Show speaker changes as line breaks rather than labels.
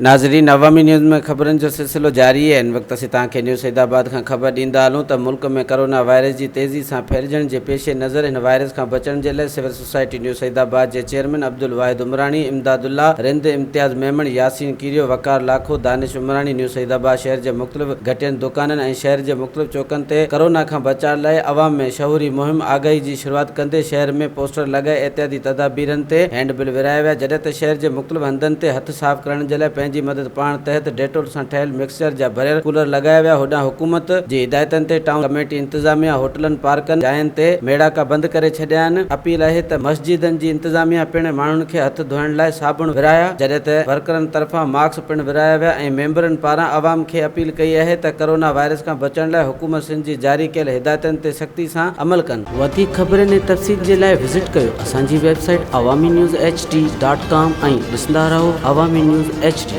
ناظرين عوامي نيوز ۾ خبرن جو سلسلو جاري آهي هن وقت اسين توهان کي نيو سعيد آباد کان خبر ڏيندا هلون ته ملڪ ۾ ڪرونا وائرس جي تيزي سان ڦهلجڻ جي پيش نظر هن وائرس کان بچڻ جي لاء سول سوسائٽي نيو سعيد آباد جي چيئرمين عبدالواحد عمراڻي، امداد الله رند، امتياز ميمڻ، ياسين ڪيريو، وقار لاکو، دانش عمراڻي نيو سعيد آباد شهر جي مختلف گهٽين، دڪانن ۽ شهر جي مختلف چوڪن تي ڪرونا کان بچاء لاء عوام ۾ شعوري مهم آگاهي جي شروعات ڪندي شهر ۾ پوسٽر لڳائي احتياطي تدابيرن تي هينڊ بل ورهايا ويا جڏهن ته شهر جي مختلف هنڌن تي هٿ صاف ڪرڻ جي لاء پنهنجي مدد پاڻ تحت ڊيٽول سان ٺهيل مڪسچر جا ڀريل ڪولر لڳايا ويا هوڏانهن حڪومت جي هدايتن تي ٽائون ڪميٽي انتظاميا هوٽلن پارڪن جاين تي ميڙاڪا بند ڪري ڇڏيا آهن اپيل آهي ته مسجدن جي انتظاميا پڻ ماڻهن کي هٿ ڌوئڻ لاء صابڻ ورهايا جڏهن ته ورڪرن طرفان ماسڪ پڻ ورهايا ويا ۽ ميمبرن پاران عوام کي اپيل ڪئي آهي ته ڪرونا وائرس کان بچڻ لاء حڪومت سنڌ جي جاري ڪيل هدايتن تي سختي سان عمل ڪن. وڌيڪ خبرن ۽ تفصيل جي لاء وزٽ ڪيو اسان جي website Awami news H D dot com ۽ ڏسندا رهو عوامي نيوز ايڇ ڊي.